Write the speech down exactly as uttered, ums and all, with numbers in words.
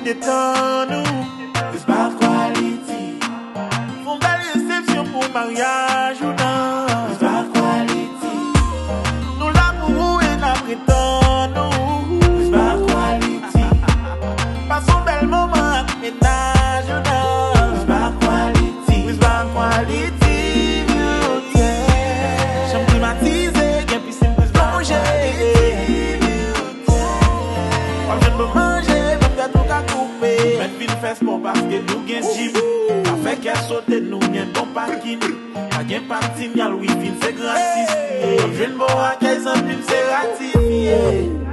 Etan nou, Prisma Quality. Fè yon bèl resepsyon pou maryaj ou nan Prisma Quality. Nou la pou ou e n ap ret tann ou. Prisma Quality. Pase yon bèl moman ak mennaj ou nan Prisma Quality. Prisma Quality Beauty. Chanm klimatize, gen pisin pou plonje. W ap jwenn bon manje, menm tèt ou ka koupe. Mèt vin fè spò paske nou gen gym. Ka fè kè sote, nou gen bon pakin. Pa gen pa m sinyal, wifi n se gratis li ye. W ap jwenn bon akèy, zanmi m, se ratifye.